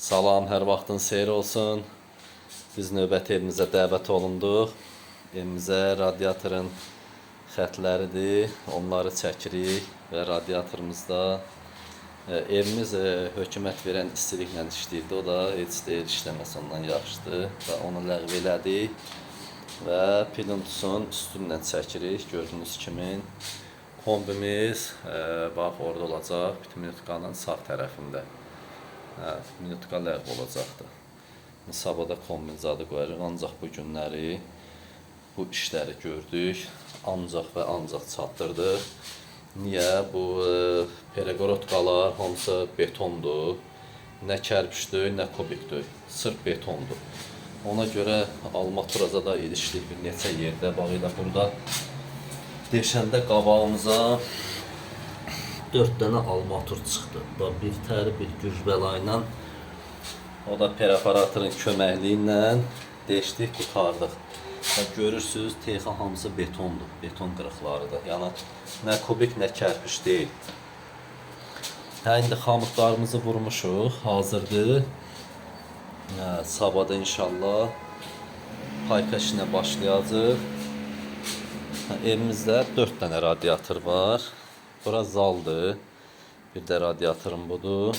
Salam, hər vaxtın xeyir olsun. Biz növbəti evimizə dəvət olunduq. Evimizə radiatorun xətləridir. Onları çəkirik və radiatorumuzda evimiz hökumət verən istiliklə işləyirdi. O da heç deyil işləməsə ondan yaxşıdır və onu ləğv elədik. Və plintusun üstündən çəkirik gördüyünüz kimi. Kombimiz bax orada olacaq, minutkanın sağ tərəfində. Hə, minutka ləğv olacaqdır. Sabah da kombin zadı qoyarıq. Ancaq bu günləri bu işləri gördük. Ancaq və ancaq çatdırdıq. Niyə? Bu pereqorotkalar hamısı betondur. Nə kərpiçdir, nə kubikdir. Sırf betondur. Ona görə almaturaza da ilişdik bir neçə yerdə. Bax elə burada deşəndə qabağımıza 4 dənə almatur çıxdı. Da bir təri bir gücbəla ilə o da perforatorun köməkliyi ilə deşdik, qurtardıq. Və görürsüz, texan hamısı betondur, beton qırıqlarıdır. Yəni nə kubik, nə kərpiç deyil. Hə, indi xamutlarımızı vurmuşuq, hazırdır. Hə, sabah da inşallah payka işinə başlayacağıq. Hə, evimizdə 4 dənə radiator var. Bura zaldır. Bir də radiatorum budur.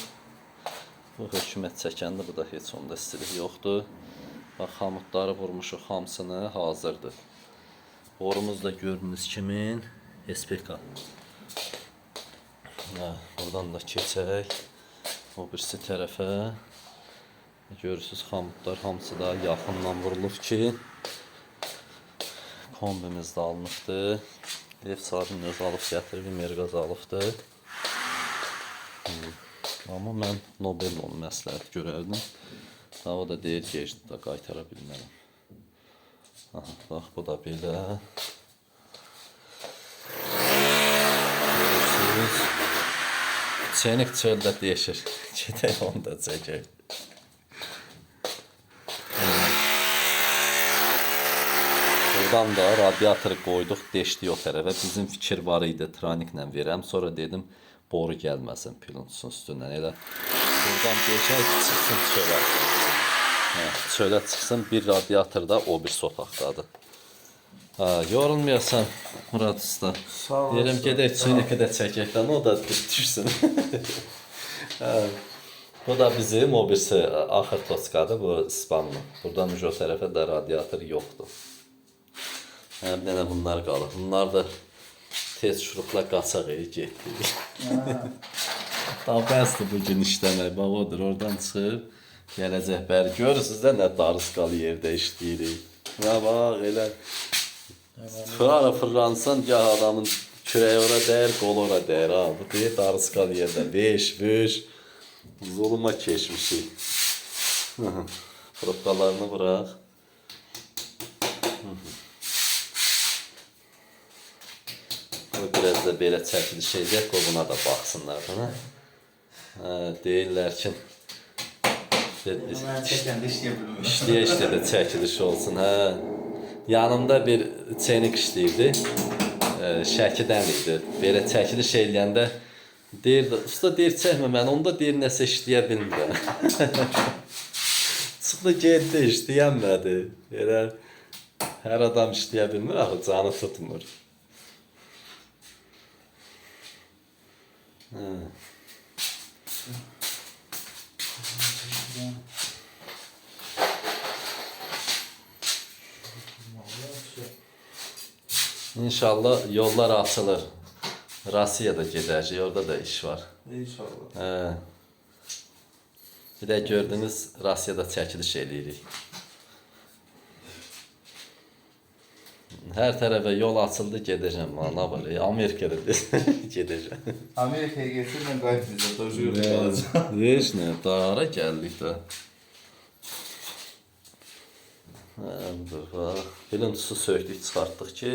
Bu hökumət çəkəndə bu da heç onda istilik yoxdur. Bax xamutları vurmuşuq hamısını, hazırdır. Borumuz da gördüyünüz kimi SPK. Hə, buradan da keçək o birisi tərəfə. Görürsüz xamutlar hamısı da yaxından vurulub ki, kombimiz də alınıbdır. Ev sahibinin özü alıb gətirib, Merqaz alıbdır. Amma mən Nobel onu məsləhət görərdim. Daha o da deyir gecdir da qaytara bilmərəm. Aha, bax bu da belə. Görürsünüz. Çenik çöldə deşir. Gedək onu da çəkək. Buradan da radiatoru qoyduq, deşdik o tərəfə. Bizim fikir var idi, traniklə verəm. Sonra dedim, boru gəlməsin plintusun üstündən. Elə buradan deşək, çıxsın çölə. Hə, çölə çıxsın, bir radiator da o birisi otaqdadır. Hə, yorulmayasan Murad usta. Sağ ol. Deyirəm gedək çöynəkə də çəkək də, o da düşsün. Hə. Bu da bizim o birisi axır toçkadır, bu ispanlı. Buradan o tərəfə də radiator yoxdur. Hə, bir dənə bunlar qalır. Bunlar da tez şurupla qaçaq getdi. Daha bəsdir bu gün işləmək. Bax odur, oradan çıxıb gələcək bəri. Görürsünüz də nə darısqalı yerdə işləyirik. Nə bax elə fırara fırlansan gah adamın kürəyi ora dəyir, qolu ora dəyir. Ha. Bu deyir darısqalı yerdə. Beş, beş. Zuluma keçmişik. Probkalarını bırak. Qoy biraz da belə çəkiliş edək, qoy buna da baxsınlar buna. Hə, deyirlər ki, Mən çəkəndə işləyə bilmirəm. işləyə işləyə də çəkiliş olsun, hə. Yanımda bir çenik işləyirdi. Şəkidən idi. Belə çəkiliş eləyəndə deyirdi, usta deyir çəkmə məni, onda deyir nəsə işləyə bilmirəm. Çıxdı getdi, işləyənmədi. Elə hər adam işləyə bilmir, axı canı tutmur. Hə. İnşallah yollar açılır. Rusiyada gedəcək, orada da iş var. İnşallah. Hə. Bir də gördünüz, Rusiyada çəkiliş eləyirik. Hər tərəfə yol açıldı, gedəcəm. Nə var? Amerikada gedəcəm. Amerikaya getsin, mən qayıtmayacağam. Doğru yolda qalacağam. Heç nə, dara gəldik də. Hə, budur, bax. Plintusu sökdük, çıxartdıq ki,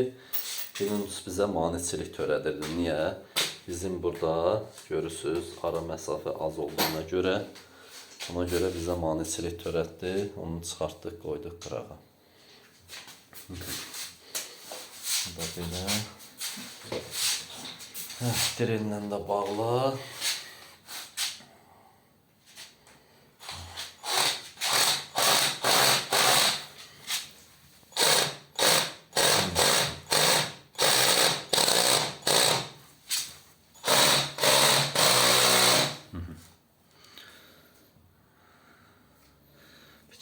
plintus bizə maneçilik törədirdi. Niyə? Bizim burada görürsüz, ara məsafə az olduğuna görə, ona görə bizə maneçilik törətdi. Onu çıxartdıq, qoyduq qırağa. Bu da belə. Hə, drellə də bağla.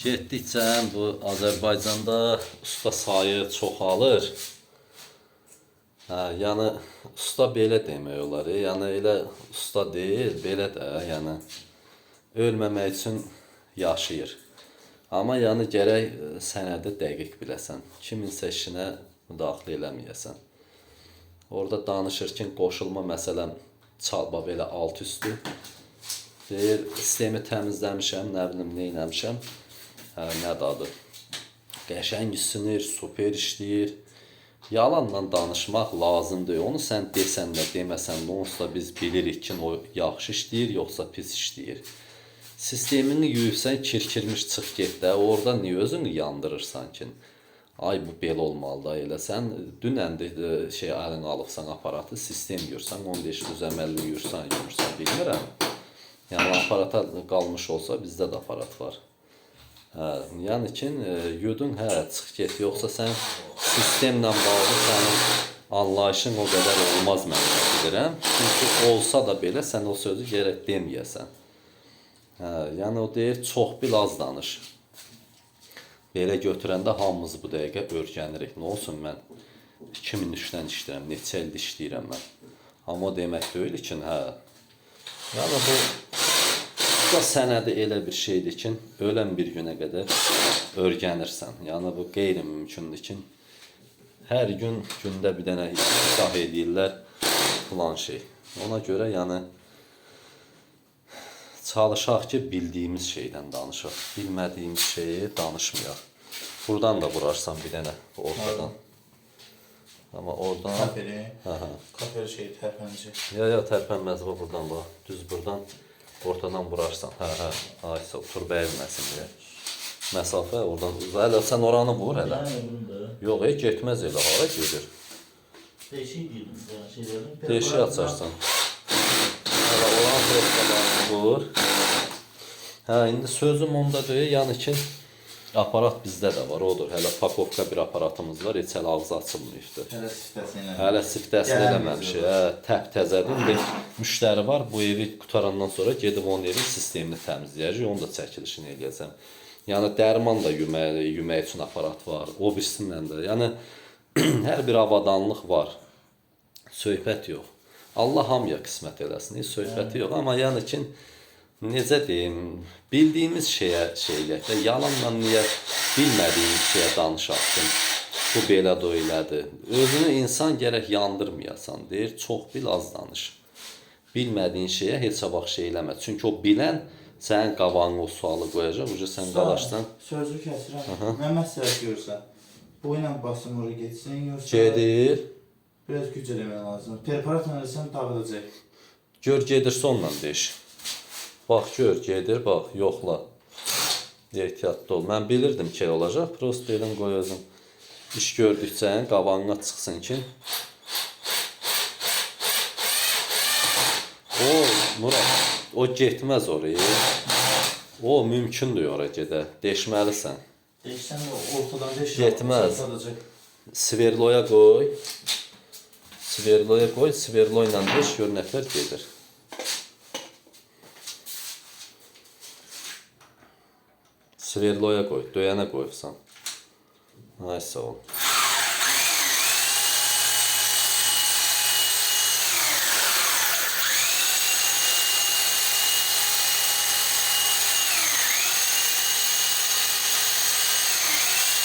Getdikcə bu Azərbaycanda usta sayı çoxalır. Hə, yəni usta belə demək olar. Yəni elə usta deyil, belə də, yəni ölməmək üçün yaşayır. Amma yəni gərək sənədi dəqiq biləsən. Kiminsə işinə müdaxilə eləməyəsən. Orada danışır ki, qoşulma məsələn çalba belə alt üstü. Deyir, sistemi təmizləmişəm, nə bilim, nə eləmişəm. Hə, nə adı? Qəşəng isinir, super işləyir. Yalanla danışmaq lazım deyil. Onu sən desən də, deməsən də, onsuz da biz bilirik ki, o yaxşı işləyir, yoxsa pis işləyir. Sistemini yuyubsən, kirkirmiş çıx get də, orada niyə özünü yandırırsan ki? Ay bu belə olmalı da elə. Sən dünən də şey əlinə alıbsan aparatı, sistem yuyursan, onu deyir, düz əməlli yuyursan, yumursan, bilmirəm. Yəni aparata qalmış olsa bizdə də aparat var. Hə, yəni ki, yudun, hə, çıx get, yoxsa sən sistemlə bağlı sənin anlayışın o qədər olmaz mən bilirəm. Çünki olsa da belə sən o sözü gərək deməyəsən. Hə, yəni o deyir, çox bil, az danış. Belə götürəndə hamımız bu dəqiqə öyrənirik. Nə olsun mən 2003-dən işləyirəm, neçə ildir işləyirəm mən. Amma o demək deyil ki, hə. Yəni bu usta sənədi elə bir şeydir ki, ölən bir günə qədər öyrənirsən. Yəni bu qeyri-mümkündür ki, hər gün gündə bir dənə ittiham eləyirlər filan şey. Ona görə yəni çalışaq ki, bildiyimiz şeydən danışaq. Bilmədiyimiz şeyi danışmayaq. Buradan da vurarsan bir dənə ortadan. Amma oradan Kafeli. Hə, hə. Kafeli şey tərpənəcək. Ya ya tərpənməz bu buradan bax. Düz buradan ortadan vurarsan. Hə, hə. Ay, sağ ol, turba əyilməsin deyə. Məsafə oradan uza. Hələ sən oranı vur hələ. Yəni bunu da. Yox, getməz elə hara gedir. Değişik deyirdim. Yəni şeylərin. Deşik açarsan. Hələ oranı prostalarını vur. Hə, indi sözüm onda deyil, yəni ki, aparat bizdə də var, odur. Hələ pakovka bir aparatımız var, heç hələ ağzı açılmayıbdır. Hələ siftəsini eləmir. Hələ siftəsini Gələn eləməmişik. videoda. Hə, təptəzədir. İndi müştəri var, bu evi qutarandan sonra gedib onun evin sistemini təmizləyəcək, onun da çəkilişini eləyəcəm. Yəni dərman da yumək üçün aparat var, o birisindən də. Yəni hər bir avadanlıq var. Söhbət yox. Allah hamıya qismət eləsin. Heç söhbəti yox, amma yəni ki necə deyim, bildiyimiz şeyə şey eləyək də, yalanla niyə bilmədiyimiz şeyə danışaq ki, bu belə də elədir. Özünü insan gərək yandırmayasan, deyir, çox bil, az danış. Bilmədiyin şeyə heç vaxt şey eləmə. Çünki o bilən sənin qabağına o sualı qoyacaq, uca sən qalarsan. Sözü kəsirəm. Nə məsləhət görürsən? Bu ilə basım ora getsin, yoxsa Gedir, biraz güc eləmək lazım. Preparatla eləsən dağılacaq. gör gedirsə onunla deş. Bax gör, gedir, bax, yoxla. Ehtiyatlı ol. Mən bilirdim ki, olacaq. Prosta dedim qoy özüm. İş gördükcə qabağına çıxsın ki. O, Murad, o getməz oraya. O mümkündür ora gedə. Deşməlisən. Deşsən ortadan deş. Getməz. Sverloya qoy. Sverloya qoy, sverlo ilə deş, gör nətər gedir. Sverloya qoy, döyənə qoyubsan. Ay sağ ol.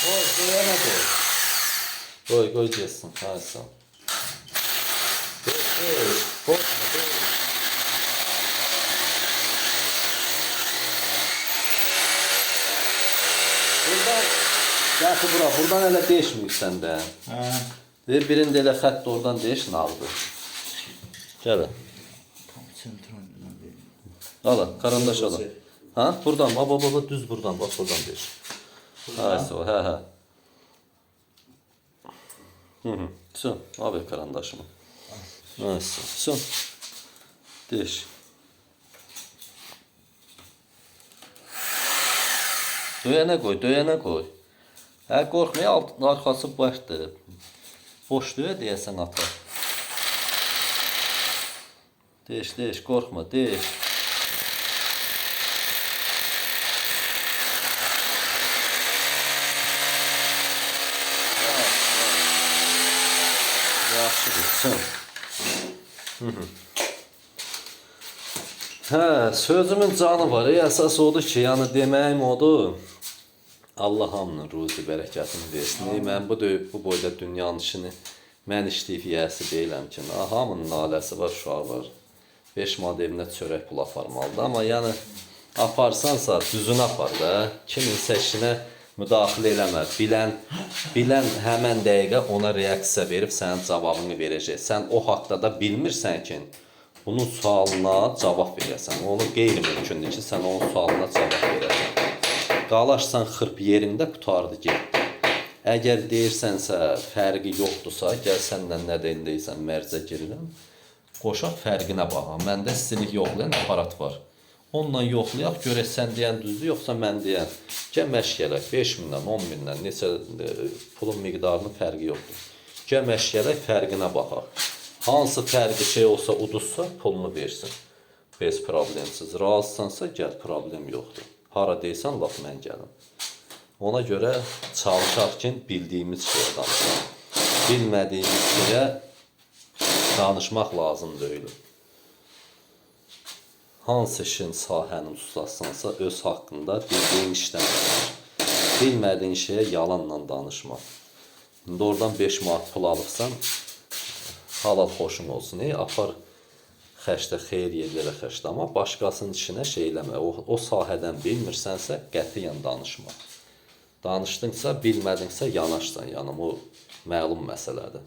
Qoy, döyənə qoy. Qoy, qoy getsin. Ay sağ ol. Qoy, qoy. Qorxma, qoy. Buradan gətir bura. Buradan elə deşməyirsən də. Hə. Deyir, birində elə xətt oradan deş, nağdı. Gəl. Tam sentrondan deyil. Ala, karandaş ala. Ha, buradan, bax, bax, bax, düz buradan, bax, buradan deş. Ay, sağ ol, hə, hə. Hı. Son, al ver karandaşımı. Ay, sağ ol. Son. Deş. Döyənə qoy, döyənə qoy. Hə, qorxma, alt, arxası boşdur. Boş döyə deyəsən atar. Deş, deş, qorxma, deş. Yaxşıdır, çıx. Hə, sözümün canı var. Əsas odur ki, yəni deməyim odur. Allah hamının ruzi bərəkətini versin. Mən bu boyda dünyanın işini mən işləyib yiyəsi deyiləm ki, hamının ailəsi var, uşağı var. 5 manat evinə çörək pul aparmalıdır. Amma yəni aparsansa düzünü apar da. Kiminsə işinə müdaxilə eləmə. Bilən həmən dəqiqə ona reaksiya verib sənin cavabını verəcək. Sən o haqda da bilmirsən ki, bunun sualına cavab verəsən. Onu qeyri-mümkündür ki, sən onun sualına cavab verəsən. Qalarsan xırp yerində, qurtardı getdi. Əgər deyirsənsə fərqi yoxdursa, gəl səndən nə deyirsən mərcə girirəm. Qoşaq fərqinə baxaq. Məndə istilik yoxlayan aparat var. Onunla yoxlayaq, görək sən deyən düzdür, yoxsa mən deyən. Gəl məşq elək, 5 mindən, 10 mindən, neçə pulun miqdarının fərqi yoxdur. Gəl məşq elək, fərqinə baxaq. Hansı fərqi şey olsa, uduzsa, pulunu versin. Bez problemsiz. Razısansa, gəl, problem yoxdur. Hara deyirsən, lap mən gəlim. Ona görə çalışaq ki, bildiyimiz şeyə danışaq. Bilmədiyimiz şeyə danışmaq lazım deyil. Hansı işin sahənin ustasınsa, öz haqqında bildiyin işdən danış. Bilmədiyin şeyə yalanla danışma. İndi oradan 5 manat pul alıbsan, halal xoşun olsun. Apar xərcdə, xeyir yerlərə xərclə, amma başqasının işinə şey eləmə. O sahədən bilmirsənsə, qətiyyən danışma. Danışdınsa, bilmədinsə yanaşsan yanım. O məlum məsələdir.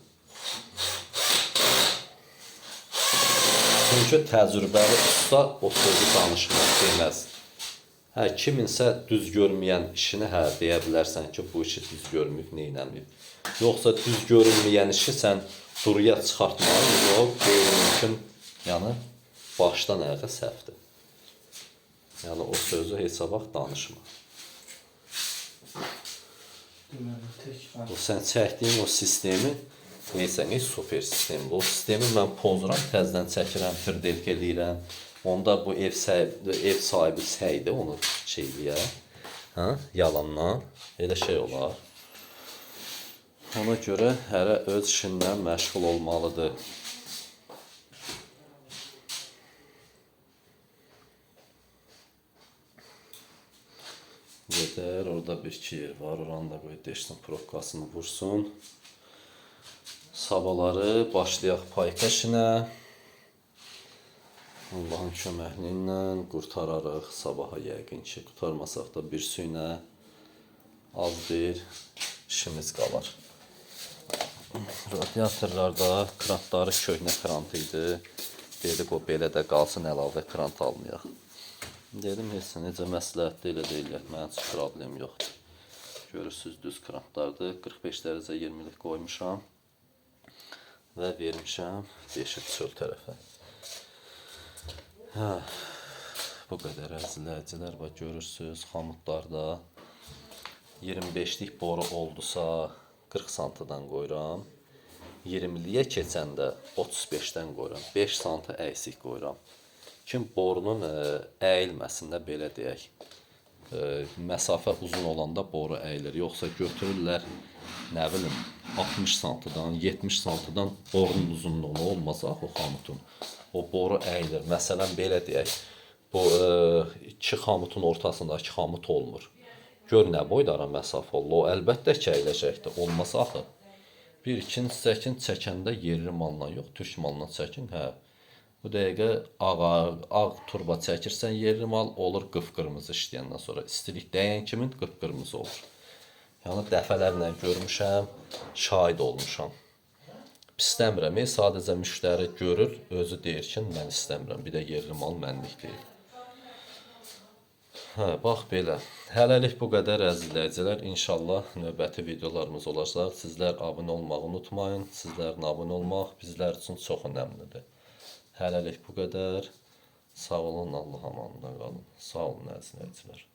Çünki təcrübəli usta o sözü danışmaz, deməz. Hə, kiminsə düz görməyən işini hə deyə bilərsən ki, bu işi düz görməyib, neynəməyib. Yoxsa düz görünməyən işi sən duruya çıxartmaq, o qeyri-mümkün, yəni başdan ayağa səhvdir. Yəni o sözü heç vaxt danışma. Deməli, tək O sən çəkdiyin o sistemi deyirsən, super sistemdir. O sistemi mən pozuram, təzədən çəkirəm, pirdelk eləyirəm. Onda bu ev sahibi səydi onu şey eləyə. Hə? Yalandan. Elə şey olar. Ona görə hərə öz işindən məşğul olmalıdır. Gedər, orada bir iki yer var. Oranı da qoy deşsin, probkasını vursun. Sabahları başlayaq payka işinə. Allahın köməkliyi ilə qurtararıq sabaha yəqin ki. Qurtarmasaq da bir süynə az bir işimiz qalar. Radiatorlarda krantları köhnə krant idi. Dedik o belə də qalsın, əlavə krant almayaq. Dedim heç nə, necə məsləhətdir elə də eləyək. Mənim üçün problem yoxdur. Görürsüz, düz krantlardır. 45 dərəcə 20-lik qoymuşam və vermişəm deşib çöl tərəfə. Hə, bu qədər əzizləyicilər, bax görürsüz, xamutlarda 25-lik boru oldusa 40 santıdan qoyuram. 20-liyə keçəndə 35-dən qoyuram. 5 santı əksik qoyuram. Kim borunun əyilməsin də, belə deyək. Məsafə uzun olanda boru əyilir. Yoxsa götürürlər, nə bilim, 60 santıdan, 70 santıdan borunun uzunluğuna olmaz axı o xamutun. O boru əyilir. Məsələn, belə deyək. Bu iki xamutun ortasındakı xamut olmur. Gör nə boyda ara məsafə olur. O əlbəttə ki, əyiləcəkdir. Olmaz axı. Bir, ikinci çəkin çəkəndə yerli malla yox, türk malına çəkin. Hə. Bu dəqiqə ağ turba çəkirsən, yerli mal olur qıpqırmızı işləyəndən sonra. İstilik dəyən kimin qıpqırmızı olur. Yəni dəfələrlə görmüşəm, şahid olmuşam. İstəmirəm, sadəcə müştəri görür, özü deyir ki, mən istəmirəm. Bir də yerli mal mənlik deyil. Hə, bax belə. Hələlik bu qədər əzizləyicilər. İnşallah növbəti videolarımız olacaq. Sizlər abunə olmağı unutmayın. Sizlərin abunə olmaq bizlər üçün çox önəmlidir. Hələlik bu qədər. Sağ olun, Allah amanında qalın. Sağ olun əzizləyicilər.